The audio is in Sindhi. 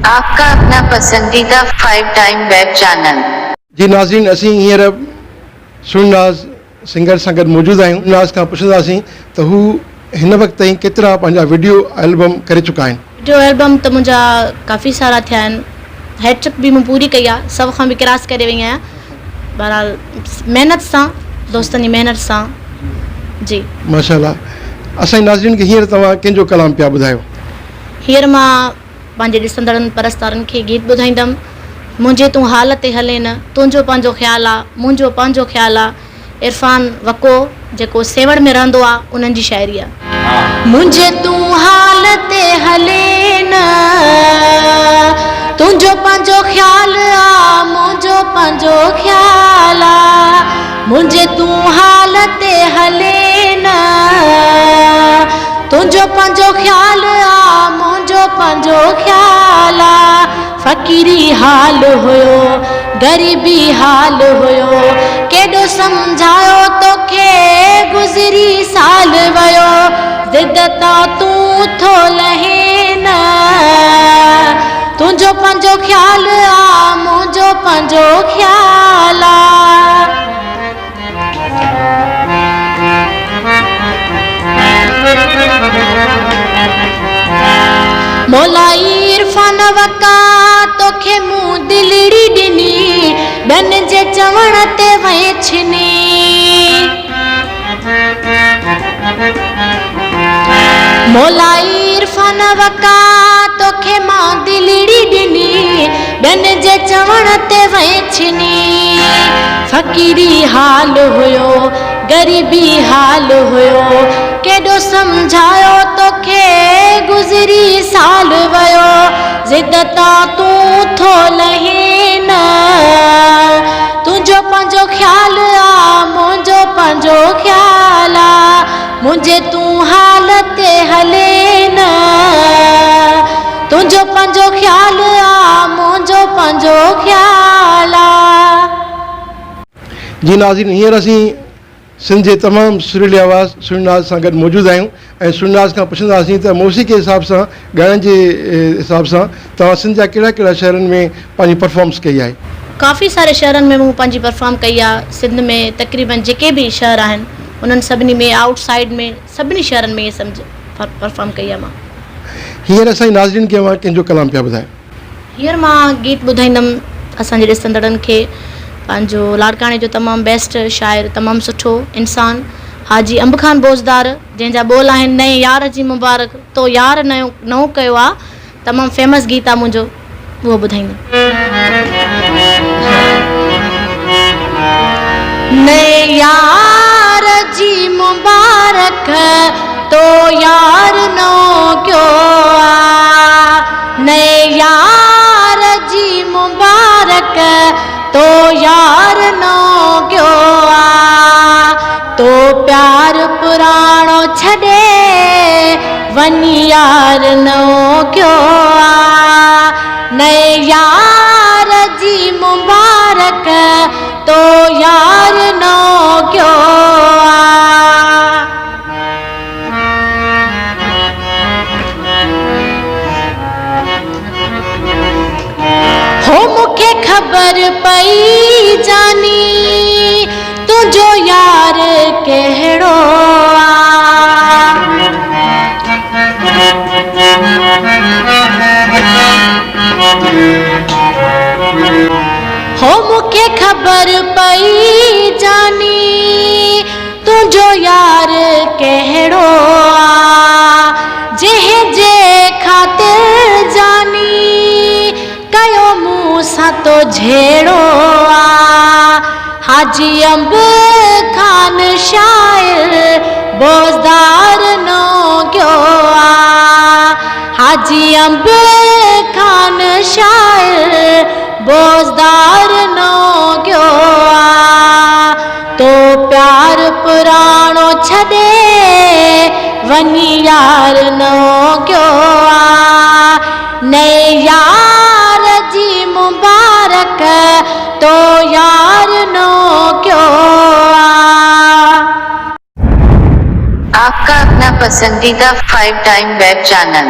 آپ کا اپنا پسنديده فائيو ٽائيم ويب چينل. جي ناظرين اسين هينئر سهڻي ناز سنگر سان گڏ موجود آهيون ناز کان پڇنداسين ته هو هن وقت تائين ڪيترا پنهنجا وڊيو البم ڪري چڪا آهن. وڊيو البم ته منهنجا ڪافي سارا ٿيا آهن هيٽرڪ به مون پوري ڪئي آهي سو کان به ڪراس ڪري وئي آهيان بهرحال محنت سان دوستن جي محنت سان جي. ماشاءالله اسان جي ناظرين کي هينئر توهان ڪنهن جو ڪلام پيا ٻڌايو. هينئر مان پنهنجي ڏسندڙن پرستارن کي گيت ٻڌائيندم، منهنجي تون حال تي هلين نه، تنهنجو پنهنجو خيال آ، منهنجو پنهنجو خيال آ، عرفان وڪو جيڪو سيوهڻ ۾ رهندو آ، انهن جي شاعري آ. منهنجي تون حال تي هلين نه، تنهنجو پنهنجو خيال آ، منهنجو پنهنجو خيال آ، منهنجي تون حال تي هلين نه، تنهنجو پنهنجو خيال آ، منهنجو پنهنجو خيال آ. فقيري حال هيو، غريبي حال هيو، ڪيڏو سمجهايو توکي، گذري سال ويو، ضد تان تون ٿو لهين نه. تنهنجو پنهنجو خيال آ، منهنجو پنهنجو خيال آ. مولائي عرفان وڪا توکي مون دلڙي ڏني ٻين جي چوڻ تي وئين ڇني. مولائي عرفان وڪا توکي مان دلڙي ڏني ٻين جي چوڻ تي وئين ڇني. فقيري حال هيو غريبي حال هيو ڪيڏو سمجهايو توکي گذري سال ويو ضد تان تون ٿو لهين نه تنهنجو پنهنجو خيال آ منهنجو پنهنجو خيال آ منهنجي تون حال تي هلين نه تنهنجو پنهنجو خيال آ منهنجو پنهنجو خيال آ. جي ناظرين هينئر اسين سنڌ جي تمام سريلي آواز سهڻي ناز سان گڏ موجود آهيون ۽ سهڻي ناز کان پڇنداسين ته موسيقي حساب سان ڳائڻ جي حساب سان توهان سنڌ جا ڪهڙا ڪهڙا شهرن ۾ پنهنجي پرفارمس ڪئي آهي. ڪافي ساري شهرن ۾ مون پنهنجي پرفارم ڪئي آهي سنڌ ۾ تقريبن جيڪي به شهر آهن انهن سڀني ۾ آئوٽ سائيڊ ۾ سڀني شهرن ۾ ائين سمجهه پرفارم ڪئي آهي مان. هينئر اسان جي ناظرين کي اوهان ڪنهن جو ڪلام پيا ٻڌايو؟ هينئر مان گيت ٻڌائيندم اسان جي ڏسندڙن کي پنهنجو لاڙڪاڻي جو تمام بيسٽ شاعر تمام سٺو انسان حاجي انب خان بوزدار جنهن جا ٻول آهن نئين يار جي مبارڪ تو يار نيو نئون ڪيو آ تمام فيمس گيت آ منهنجو اهو ٻڌائيندم. نئين يار جي مبارڪ تو يار نئون ڪيو آ. نئين يار جي مبارڪ تو يار نئون ڪيو آ. تو پيار پراڻو ڇڏي وڃي يار نئون ڪيو آ. نئين يار جي مبارڪ تو يار نئون ڪيو آ. هو مون کي خبر پئي جاني تنهنجو يار ڪهڙو آ. هو مون کي خبر پئي جاني تنهنجو يار ڪهڙو آ، جنهن جي خاطر جاني ڪيو مون سان تو جهيڙو آ. حاجي انب خان شاعر بوزدار نئون ڪيو آ. حاجي انب خان شاعر بوزدار نئون ڪيو آ. تو پيار پراڻو ڇڏي وڃي يار نئون ڪيو آ. نئين يار جي مبارڪ تو يار نئون ڪيو آ. آپ کا اپنا پسنديده فائيو ٽائيم ويب چينل.